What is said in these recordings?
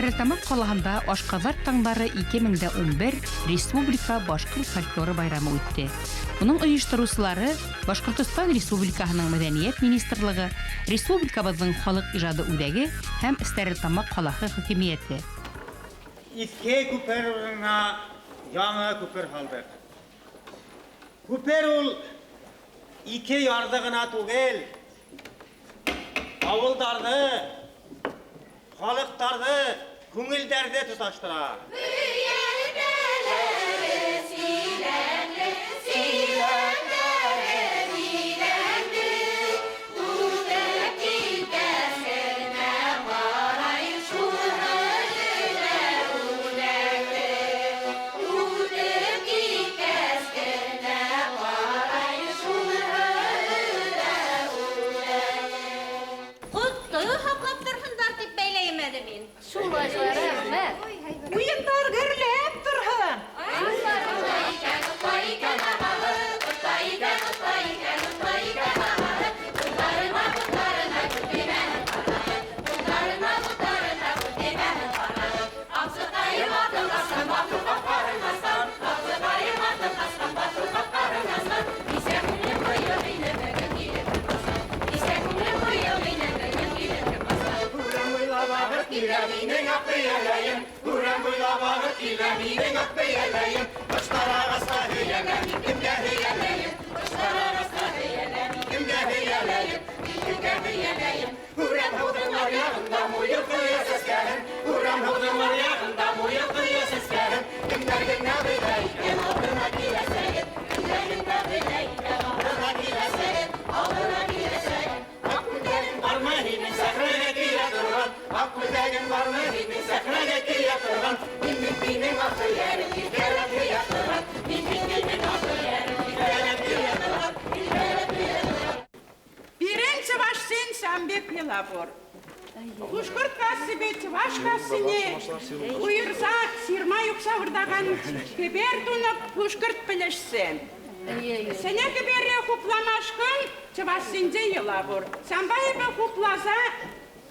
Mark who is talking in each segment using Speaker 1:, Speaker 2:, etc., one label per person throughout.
Speaker 1: Стәрлетамаҡ ҡалаһында Ашҡаҙар таңдары 2011 республика башҡорт фольклоры байрамы үтте. Уның ойоштороусылары Башҡортостан Республикаһының Мәҙәниәт министрлығы, республикабыҙҙың халыҡ ижады үҙәге һәм Стәрлетамаҡ ҡалаһы хакимиәте.
Speaker 2: Иҫке күпер урынына яңы күпер һалдыҡ. Күпер ул ике ярҙы ғына түгел, ауылдарҙы, халыҡтарҙы, күңелдәрҙе тоташтыра.
Speaker 3: Ҡотто һаҡлап торһондар тип бәйләйем әле мин.
Speaker 4: Шулай, шулай, рәхмәт.
Speaker 5: Уйындар гөрләп торһон. Пирӗн чӑвашсен ҫавӑн пек йӑла пур. Пушкӑрт кассипе чӑваш кассине уйӑрса ҫырма юхса выртакан кӗпер тунӑ пушкӑрт пӗлӗшсем. Ҫӗнӗ кӗпере хупламашкӑн чӑвашсенче йӑла пур. Ҫавӑнпа эпӗ хупласа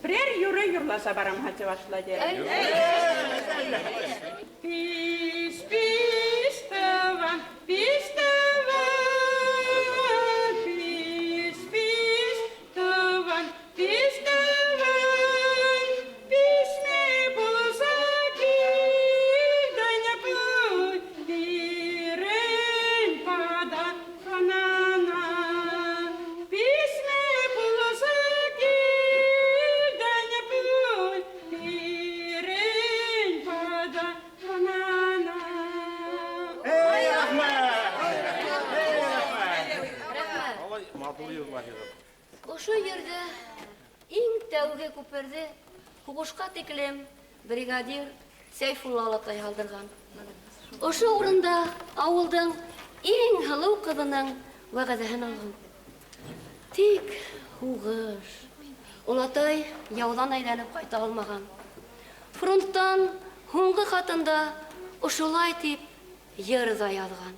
Speaker 5: пӗрер юрӑ юрласа парам-ха чӑвашла терӗм. Пиш, пиш, тӑван, пиш, тӑван, пиш, пиш, тӑван, пиш, тӑван, пишме пулса килтӗн пуль пирӗн пата хӑнана. Пишме пулса килтӗн пуль пирӗн пата хӑнана.
Speaker 2: Эй, рәхмәт! Эй, рәхмәт!
Speaker 4: Рәхмәт.
Speaker 6: Алай матур йырлар йырып.
Speaker 4: Ошо ерҙә иң тәүге күперҙе һуғышҡа тиклем бригадир Сәйфулла олатай һалдырған. Ошо урында ауылдың иң һылыу ҡыҙының вәғәҙәһен алған. Тик һуғыш. Олатай яуҙан әйләнеп ҡайта алмаған. Фронттан һуңғы хатында ошолай тип йыр ҙа яҙған.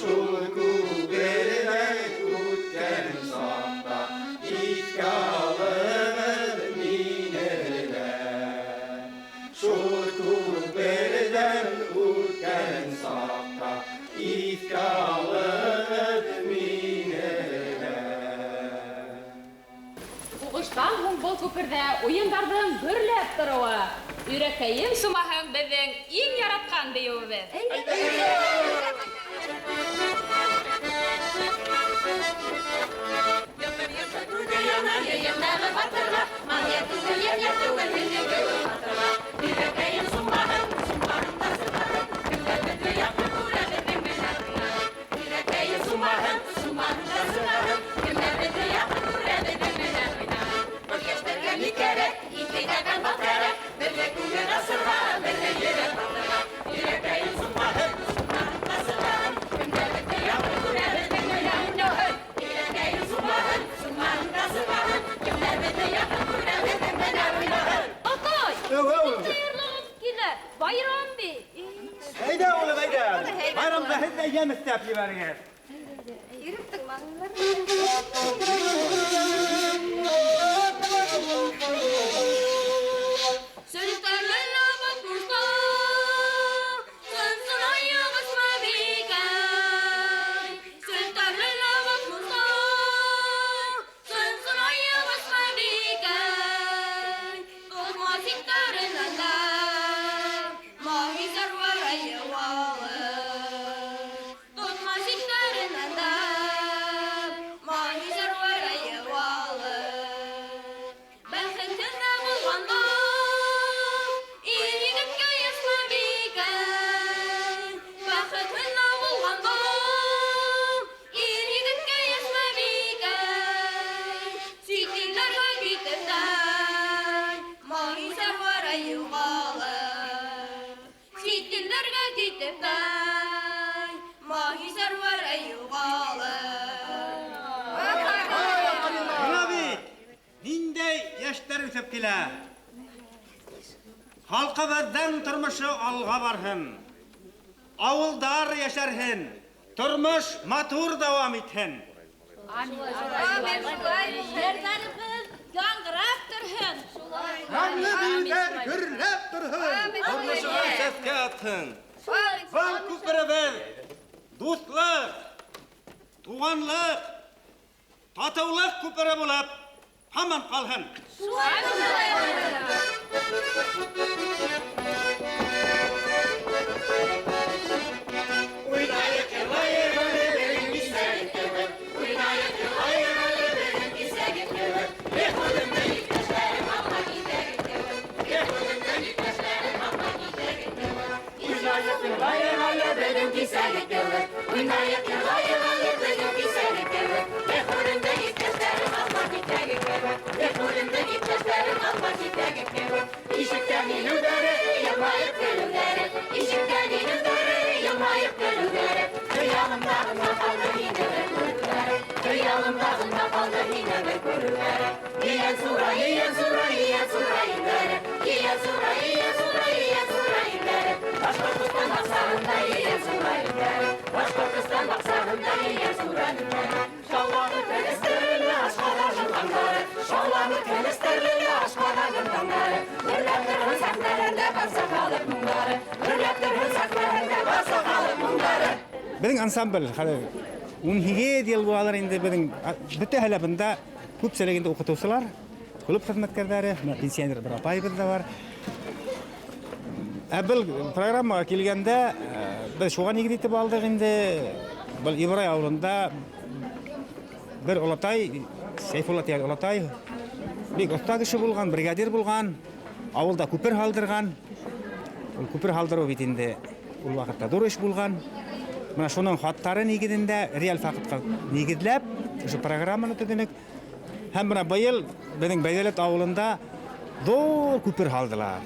Speaker 2: Шул күперҙән үткән саҡта иҫкә алығыҙ мине лә. Шул күперҙән үткән саҡта иҫкә алығыҙ мине лә.
Speaker 7: Һуғыштан һуң был күперҙә уйындарҙың гөрләп тороуы. Өйрәкәйем сумаһың беҙҙең иң яратҡан бейеүебеҙ.
Speaker 2: ебәрегеҙ. Халҡыбыҙҙың тормошо алға барһын, ауылдар йәшәрһен, тормош матур дауам итһен.
Speaker 3: Йырҙарыбыҙ яңғырап торһон.
Speaker 2: Яңы бейеүҙәр гөрләп торһон. Тормошобоҙ сәскә атһын. Был күперебеҙ дуҫлыҡ, туғанлыҡ, татыулыҡ күпере булып һаман ҡалһын. Уйнайыҡ, йырлайыҡ әле беҙҙең кисәге кеүек. Уйнайыҡ, йырлайыҡ әле беҙҙең кисәге кеүек. Эх, үҙемдең иптәштәрем алға китәге кеүек. Эх, үҙемдең иптәштәрем алға китәге кеүек. Уйнайыҡ, йырлайыҡ әле беҙҙең кисәге кеүек. Уйнайыҡ, йырлайыҡ әле беҙҙең кисәге кеүек. Эх, үҙемдең иптәштәрем алға китәге кеүек. Эх, үҙемдең иптәштәрем алға китәге кеүек. Ишектән инеүҙәре, йылмайып көлөүҙәре. Ишектән инеүҙәре, йылмайып көлөүҙәре. Хыялымда ғына ҡалды һине бер күреүҙәре. Хыялымда ғына ҡалды һине бер күреүҙәре. Ейән сура, ейән сура, ейән сура индәре. Ейән сура, ейән сура, ейән сура индәре. Башҡортостан баҡсаһында ейән сура индәре. Башҡортостан баҡсаһында ейән сура индәре. Шауланып көлөстөрлө ашҡаҙарҙың таңдары. Шауланып көлөстөрлө ашҡаҙарҙың таңдары. Гөрләп торһон сәхнәләрҙә барса халыҡ моңдары. Гөрләп торһон сәхнәләрҙә барса халыҡ моңдары.
Speaker 6: Беҙҙең ансамбль хәҙер 18 йыл булалыр инде, беҙҙең бөтәһе лә бында күпселек инде уҡытыусылар, клуб хеҙмәткәрҙәре, бына пенсионер бер апайыбыҙ ҙа бар. Ә был программаға килгәндә, беҙ шуға нигеҙ итеп алдыҡ инде. Был Ибрай ауылында бер олатай, Сәйфулла тигән олатай, бик оҫта кеше булған, бригадир булған, ауылда күпер һалдырған. Ул күпер һалдырыу бит инде ул ваҡытта ҙур эш булған. Бына шуның хаттары нигеҙендә реаль фактҡа нигеҙләп ошо программаны төҙөнөк. Һәм бына быйыл беҙҙең Бәйҙәүләт ауылында ҙур күпер һалдылар.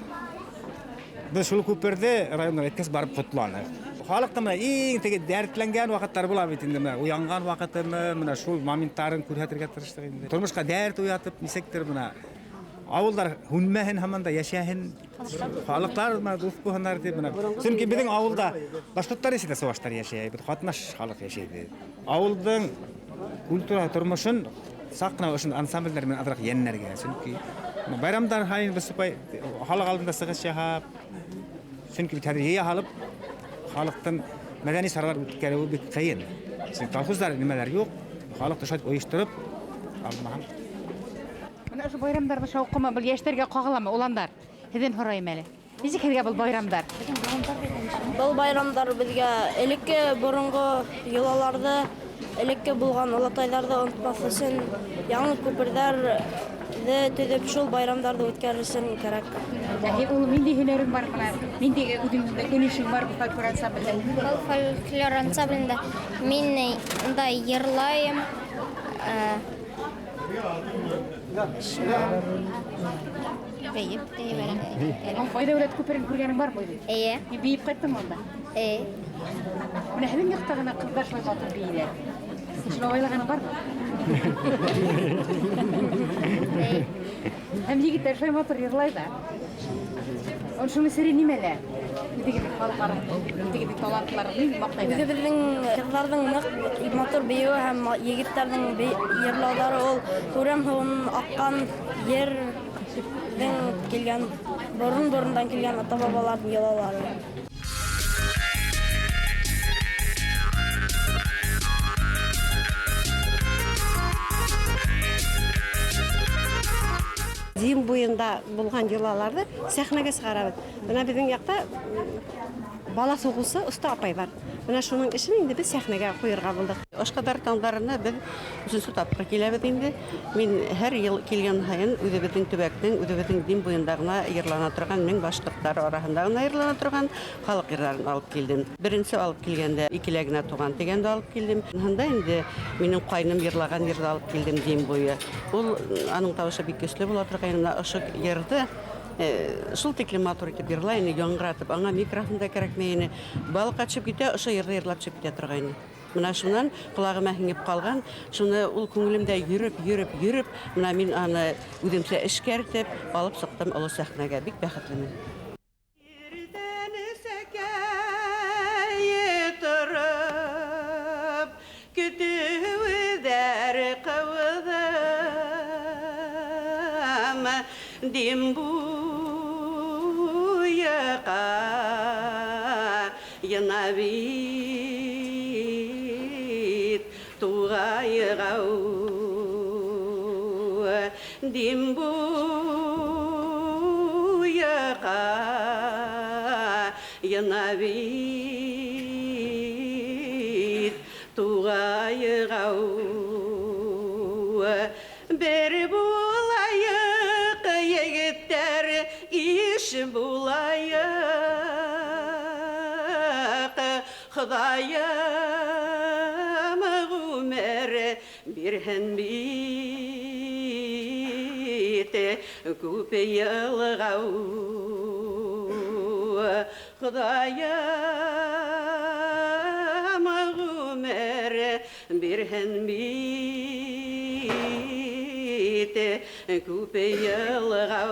Speaker 6: Беҙ шул күперҙе районға еткәс барып ҡотланыҡ. Халыҡта бына иң теге дәртләнгән ваҡыттар була бит инде, бына уянған ваҡытымы, бына шул моменттарын күрһәтергә тырыштыҡ инде. Тормошҡа дәрт уятып, нисектер бына ауылдар һүнмәһен, һаман да йәшәһен, халыҡтар бына дуҫ булһындар тип бына. Сөнки беҙҙең ауылда башҡорттар йәшәй ҙә, сыуаштар йәшәй, беҙ ҡатнаш халыҡ йәшәйбеҙ. Ауылдың культура тормошон саҡ ҡына ошо ансамблдәр менән аҙыраҡ йәнләргә, сөнки байрамдар һайын выступай, халыҡ алдында сығыш яһап, сөнки бит хәҙер йыя һалып халыҡтың мәҙәни саралар үткәреүе бик ҡыйын. Сөнки колхоздар нимәләр юҡ, халыҡты шулай ойоштороп алмаһаң.
Speaker 1: Бына ошо байрамдарҙың шауҡымы был йәштәргә ҡағыламы, уландар? Һеҙҙән һорайым әле. Нисек һеҙгә был байрамдар?
Speaker 8: Был байрамдар беҙгә элекке боронғо йолаларҙы, элекке булған олатайҙарҙы онотмаҫ өсөн яңы күперҙәрҙе төҙөп шул байрамдарҙы үткәрер өсөн кәрәк.
Speaker 1: Һин, улым, ниндәй һөнәрең бар бына? Ниндәй үҙеңдең өлөшөң бар был фольклор ансамблдә?
Speaker 9: Был фольклор ансамблендә мин унда йырлайым. Бейеп тә ебәрәм.
Speaker 1: Айҙәүләт күперен күргәнең бармы үҙең?
Speaker 9: Эйе.
Speaker 1: Һин бейеп ҡайттыңмы унда?
Speaker 9: Эйе.
Speaker 1: Бына һеҙҙең яҡта ғына ҡыҙҙар шулай матур бейейҙәр. Һин шулай уйлағаның бармы?
Speaker 9: Эйе.
Speaker 1: Һәм егеттәр шулай матур йырлайҙар. Шуның сере нимәлә? Үҙегеҙҙең халыҡ араһында үҙегеҙҙең талантларығыҙ маҡтайҙар.
Speaker 8: Үҙебеҙҙең ҡыҙҙарҙың ныҡ матур бейеүе һәм егеттәрҙең йырлауҙары ул Үрәм һыуынан аҡҡан ерҙең килгән, борон-борондан килгән ата-бабаларҙың йолалары.
Speaker 10: Дим буйында булған йолаларҙы сәхнәгә сығарабыҙ. Бына беҙҙең яҡта бала һуғыусы оҫта апай бар. Бына шуның эшен инде беҙ сәхнәгә ҡуйырға булдыҡ.
Speaker 11: Ашҡаҙар таңдарына беҙ өсөнсө тапҡыр киләбеҙ инде. Мин һәр йыл килгән һайын үҙебеҙҙең төбәктең, үҙебеҙҙең Дим буйында ғына йырлана торған, мең башҡорттар араһында ғына йырлана торған халыҡ йырҙарын алып килдем. Беренсе алып килгәндә икелә генә туған тигәнде алып килдем. Һында инде минең ҡайным йырлаған йырҙы алып килдем Дим буйы. Ул аның тауышы бик көслө була торғайны. Бына ошо йырҙы шул тиклем матур итеп йырлай ине, яңғыратып, аңа микрофон да кәрәкмәй ине. Балыҡҡа төшөп китә, ошо йырҙы йырлап төшөп китә торғайны. Бына шунан ҡолағыма һеңеп ҡалған, шуны ул күңелемдә йөрөп, йөрөп, йөрөп, бына мин аны үҙемсә эшкәртеп алып сыҡтым оло сәхнәгә. Бик бәхетлемен. Иртән сәкәйе тороп, көтөүҙәр ҡыуҙым, Дим буйы ҡайына бит туғайға, Дим буйы ҡайына бит туғайға. Бер булайыҡ, егеттәр, иш булайыҡ, Хоҙайым ғүмер бирһен бит күп йылға. Хоҙайым ғүмер бирһен бит күп йылға.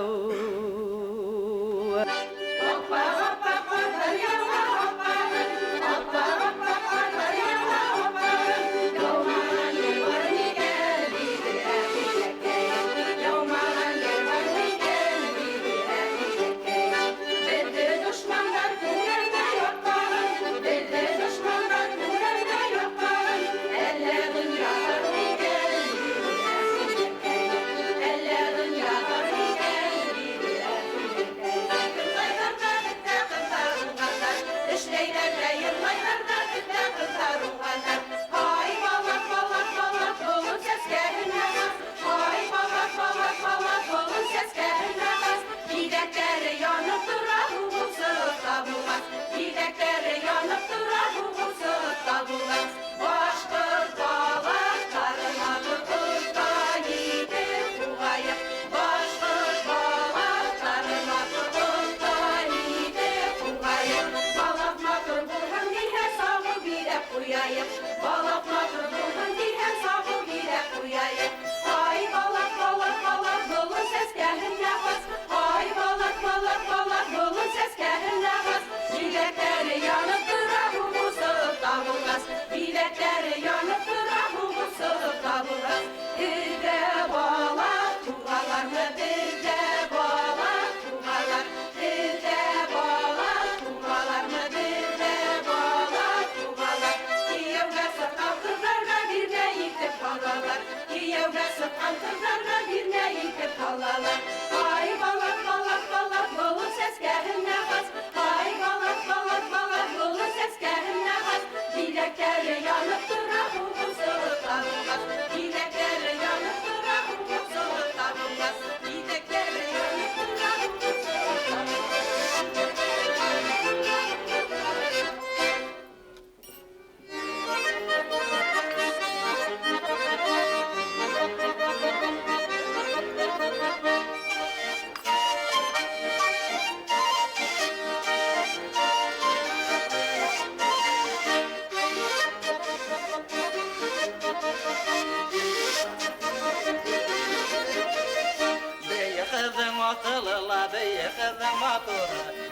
Speaker 12: Бейе ҡыҙың матур,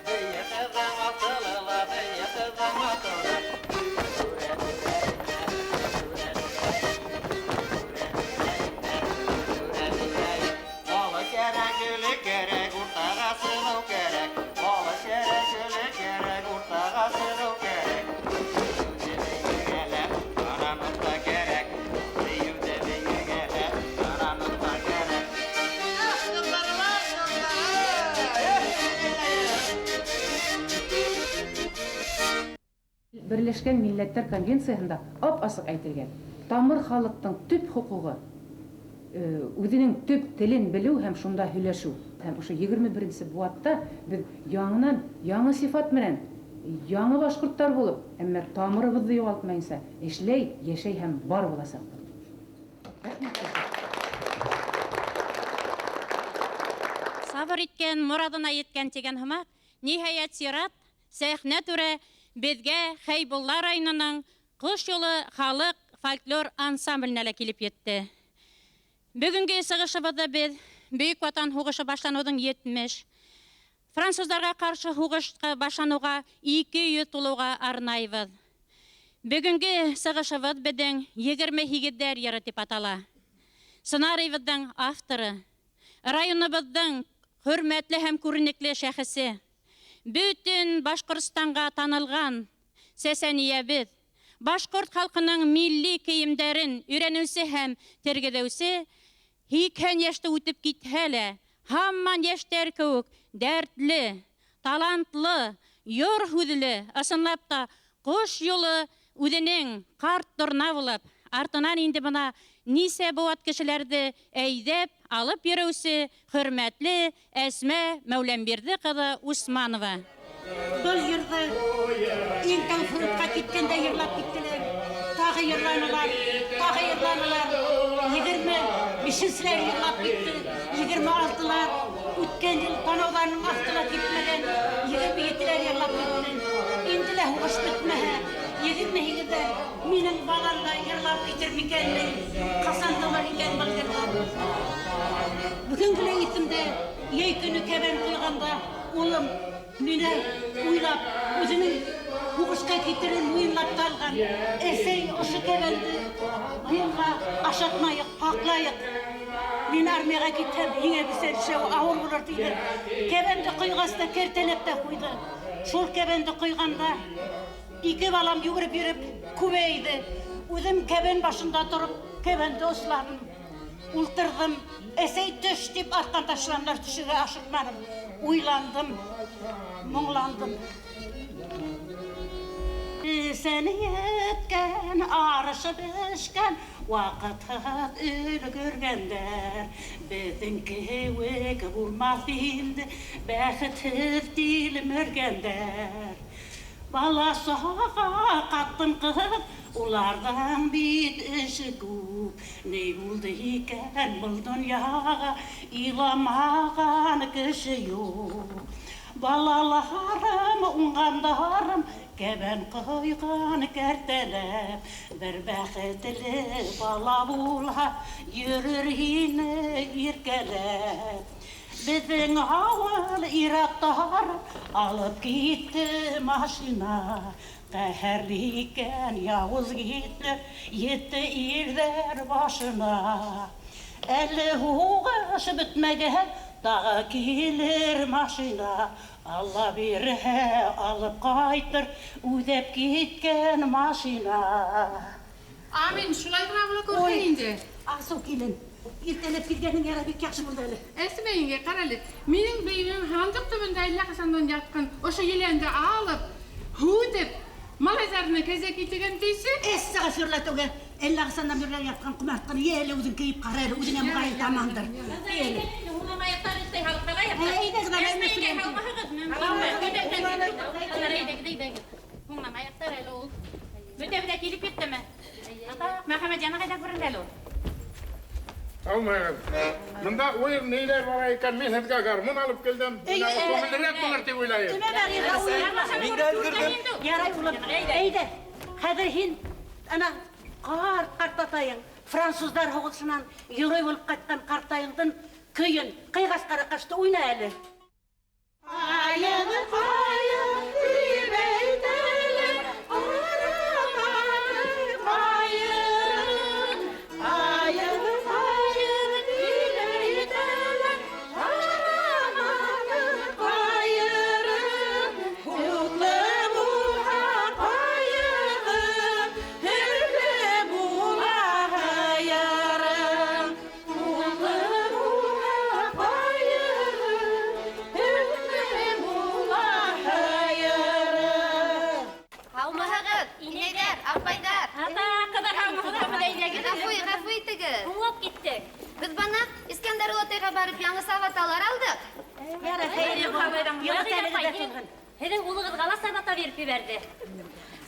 Speaker 12: бейе ҡыҙың таң атыуҙа. Балы кәрәк, гөлө кәрәк, уртаға сығыу кәрәк. Балы кәрәк, гөлө кәрәк, уртаға сығыу кәрәк. Бейеүҙе бейергә лә таранып та кәрәк. Бейеүҙе бейергә лә таранып та кәрәк.
Speaker 13: Берләшкән Милләттәр Конвенцияһында ап-асыҡ әйтелгән: тамыр халыҡтың төп хоҡуғы үҙенең төп телен белеү һәм шунда һөйләшеү. Һәм ошо 21-нсе быуатта беҙ яңынан яңы сифат менән яңы башҡорттар булып, әммә тамырыбыҙҙы юғалтмайынса эшләй, йәшәй һәм бар буласаҡбыҙ.
Speaker 3: Сабыр иткән, морадына еткән тигән һымаҡ, ниһайәт сират сәхнә түрә беҙгә Хәйбулла районының Ҡош юлы халыҡ фольклор ансамбленә лә килеп етте. Бөгөнгө сығышыбыҙҙы беҙ Бөйөк Ватан һуғышы башланыуҙың 70, француздарға ҡаршы һуғышҡа башланыуға 200 тулыуға арнайбыҙ. Бөгөнгө сығышыбыҙ беҙҙең 28-дәр йыры тип атала. Сценарийыбыҙҙың авторы, районыбыҙҙың хөрмәтле һәм күренекле шәхесе, бөтөн Башҡортостанға танылған сәсәниябеҙ, башҡорт халҡының милли кейемдәрен өйрәнеүсе һәм тергеҙеүсе, 80 йәште үтеп китһә лә, һаман йәштәр кеүек дәртле, талантлы, йор һүҙле, ысынлап та ҡош юлы үҙенең ҡарт торна булып, артынан инде бына нисә быуат кешеләрҙе әйҙәп алып йөрөүсе хөрмәтле Әсмә Мәүләнбирҙе ҡыҙы Усманова.
Speaker 14: Был йырҙы иң тәү фронтҡа киткәндә йырлап киттеләр. Тағы йырланылар, тағы йырланылар. 25-селәр йырлап китте, 26-лар, үткән йыл танауҙарының аҫтына китмәгән 27-ләр йырлап китте. Инде лә һуғыш бөтмәһә, 28-ҙә минең балам да йырлап китер микән ни? Ҡасан тыуыр икән был йырҙар? Бөгөнгө лә иҫемдә, йәй көнө кәбән ҡойғанда улым мине уйлап, үҙенең һуғышҡа китерен муйынлап та алған. Әсәй, ошо кәбәнде быйылға ашатмайыҡ, һаҡлайыҡ. Мин армияға китһәм, һиңә бесән эшләү ауыр булыр тине. Кәбәнде ҡойғас та кәртәләп тә ҡуйҙы. Шул кәбәнде ҡойғанда ике балам йүгереп йөрөп күбәйҙе. Үҙем кәбән башында тороп, кәбәнде осланым. Ултырҙым. Әсәй, төш тип арттан ташланылар, төшөргә ашыҡманым. Уйландым, моңландым. Бесән еткән, арышы бешкән, ваҡытһыҙ өлгөргәндәр. Беҙҙең кеүек булмаҫ инде, бәхетһеҙ тилмергәндәр. Бала саға, ҡатын ҡыҙ, уларҙың бит эше күп. Ни булды икән был донъяға, иламаған кеше юҡ. Балаларым, уңғандарым, кәбән ҡойған кәртәләп, бер бәхетле бала булһа, йөрөр ине иркәләп. Беҙҙең ауыл ир-аттар алып китте машина. Ҡәһәрле икән яуыз Гитлер, етте ирҙәр башына. Әле һуғыш бөтмәгән, тағы килер машина. Алла бирһә, алып ҡайтыр, үҙәп киткән машина.
Speaker 15: Амин, шулай ғына була күрһен инде.
Speaker 14: Асыу килен. Иртәләп килгәнең яра бик яҡшы булды әле.
Speaker 15: Әсмә еңгә, ҡара әле. Минең бейемем һандыҡ төбөндә әллә ҡасандан ятҡан. Ошо еләнде алып, һүтеп, малайҙарына кәзә китергән тейсе.
Speaker 14: Әстәғфирлә тәүгә. Әллә ҡасандан бирле ятҡан ҡомартҡаны йә әле үҙең кейеп ҡара әле, үҙеңә мөғайын тамандыр.
Speaker 3: Бөтәбеҙ килеп еттеме? Мөхәммәт яны ҡайҙа күренде әле ул?
Speaker 16: Алмайғыҙ. Бында уйын ниләр бар икән, мин һеҙгә гармун алып килдем. Күңеллерәк булыр тип уйлайым.
Speaker 12: Мин дә өлгөрҙөм.
Speaker 14: Ярай, улым, әйҙә. Хәҙер һин ана ҡарт ҡартатайың, француздар һуғышынан герой булып ҡайтҡан ҡартайыңдың көйөн ҡыйғас ҡараҡашты уйна әле. Ҡайын, ҡайын, тип әйтәләр,
Speaker 4: Сабаталар алдыҡ.
Speaker 14: Ярай, хәйерле булһын.
Speaker 4: Һеҙҙең улығыҙға ла сабата биреп ебәрҙе.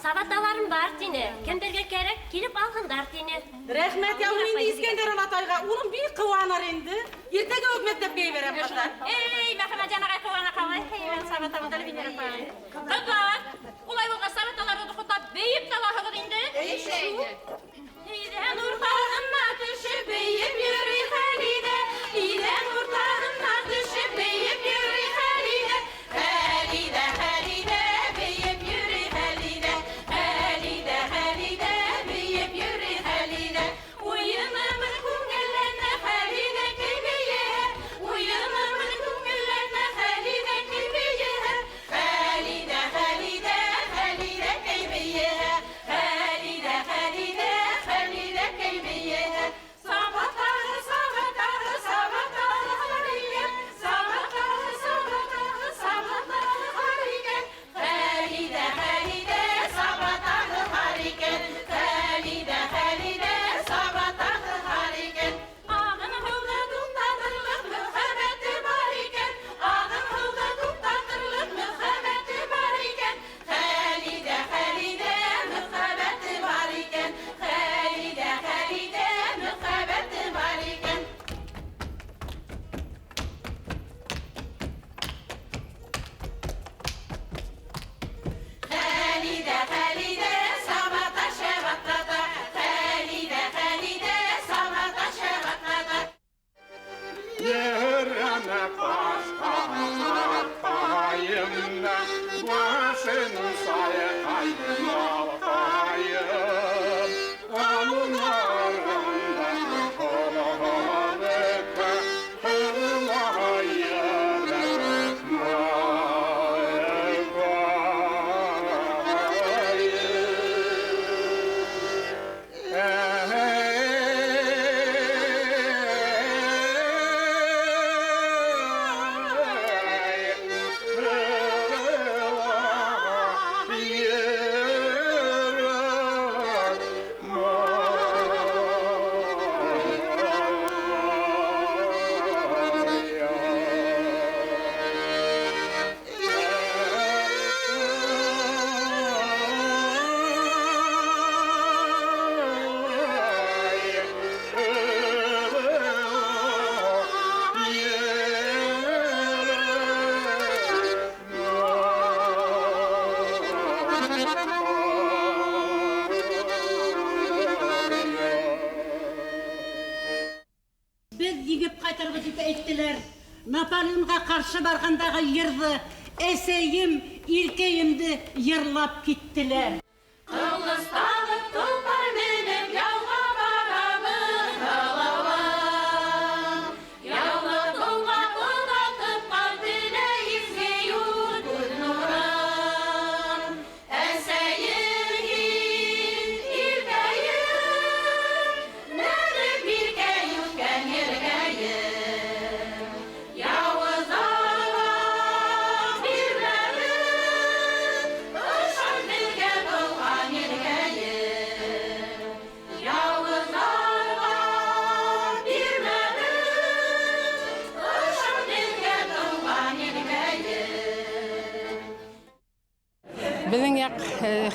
Speaker 4: Сабаталарым бар тине. Кемдәргә кәрәк, килеп алһындар тине.
Speaker 17: Рәхмәт яуһын инде Искәндәр олатайға. Улым бик ҡыуаныр инде. Иртәгә үк мәктәпкә ебәрәм ҡыҙҙар.
Speaker 3: Эй, Мөхәммәтйән ағай ҡыуана ҡалай. Эй, сабатамды әле Венера апай. Ҡыҙҙар, улай булғас сабаталарҙы ҡотлап бейеп тә алаһығыҙ инде. Иҙән уртаһына төшөп бейеп йөрөй Хәлиҙә. Иҙән уртаһына төшөп бейеп йөрөй Хәлиҙә. Хәлиҙә, Хәлиҙә, бейеп йөрөй Хәлиҙә. Хәлиҙә, Хәлиҙә, бейеп йөрөй Хәлиҙә. Уйынымын күңелләнә Хәлиҙә кей бейеһә. Уйынымын күңелләнә Хәлиҙә кей бейеһә. Хәлиҙә, Хәлиҙә, Хәлиҙә кей бейеһә. Хәлиҙә, Хәлиҙә, Хәлиҙә кей бейеһә. Сабатаһы, сабатаһы, сабатаһы Хәлиҙә. Сабатаһы, сабатаһы, сабатаһы Хәлиҙә. Хәлиҙә, Хәлиҙә, сабатаһы Хәлиҙә. Хәлиҙә, Хәлиҙә, сабатаһы Хәлиҙә. Ағын һыуҙа туҡтатырлыҡ мөхәббәте бар икән. Ағын һыуҙа туҡтатырлыҡ мөхәббәте бар икән. Хәлиҙә, Хәлиҙә, мөхәббәте бар икән. Хәлиҙә, Хәлиҙә, мөхәббәте бар икән. Хәлиҙә, Хәлиҙә, сабата шәбатлата. Хәлиҙә, Хәлиҙә, сабата шәбатлата.
Speaker 16: Ерәнә башҡа атайым да, башын сайҡай малҡайым. Алларында ҡолағыҡа һылайым,
Speaker 14: Беҙ еңеп ҡайтырбыҙ тип әйттеләр. Наполеонға ҡаршы барғандағы йырҙы әсәйем, иркәйемде йырлап киттеләр.
Speaker 2: Ҡылыс тағып, толпар менеп, яуға барабыҙ, һалауат. Яулы толға оҙатып ҡал, телә изге юл, күҙ нурын. Әсәйем һин, иркәйем, менеп биргә үткән еркәйем. Яуызларға бирмәбеҙ, ышан беҙгә тыуған еркәйем. Яуызларға бирмәбеҙ, ышан беҙгә тыуған еркәйем.
Speaker 15: Беҙҙең яҡ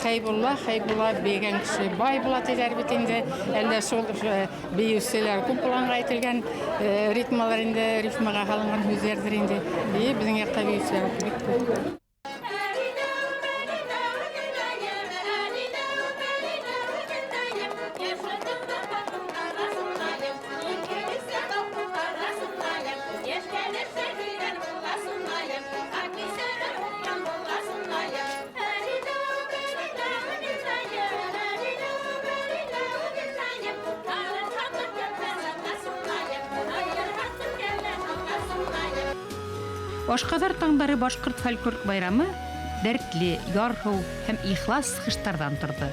Speaker 15: Хәйбулла, Хәйбулла бейегән кеше бай була тиҙәр бит инде. Әллә шул бейеүселәр күп булғанға әйтелгән ритмалар инде, рифмаға һалынған һүҙҙәрҙер инде. Бейе беҙҙең яҡта бейеүселәр бик күп.
Speaker 1: Ашҡаҙар таңдары башҡорт фольклор байрамы дәртле, ярһыу һәм ихлас сығыштарҙан торҙо.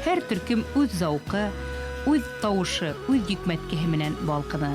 Speaker 1: Һәр төркөм үҙ зауҡы, үҙ тауышы, үҙ йөкмәткеһе менән балҡыны.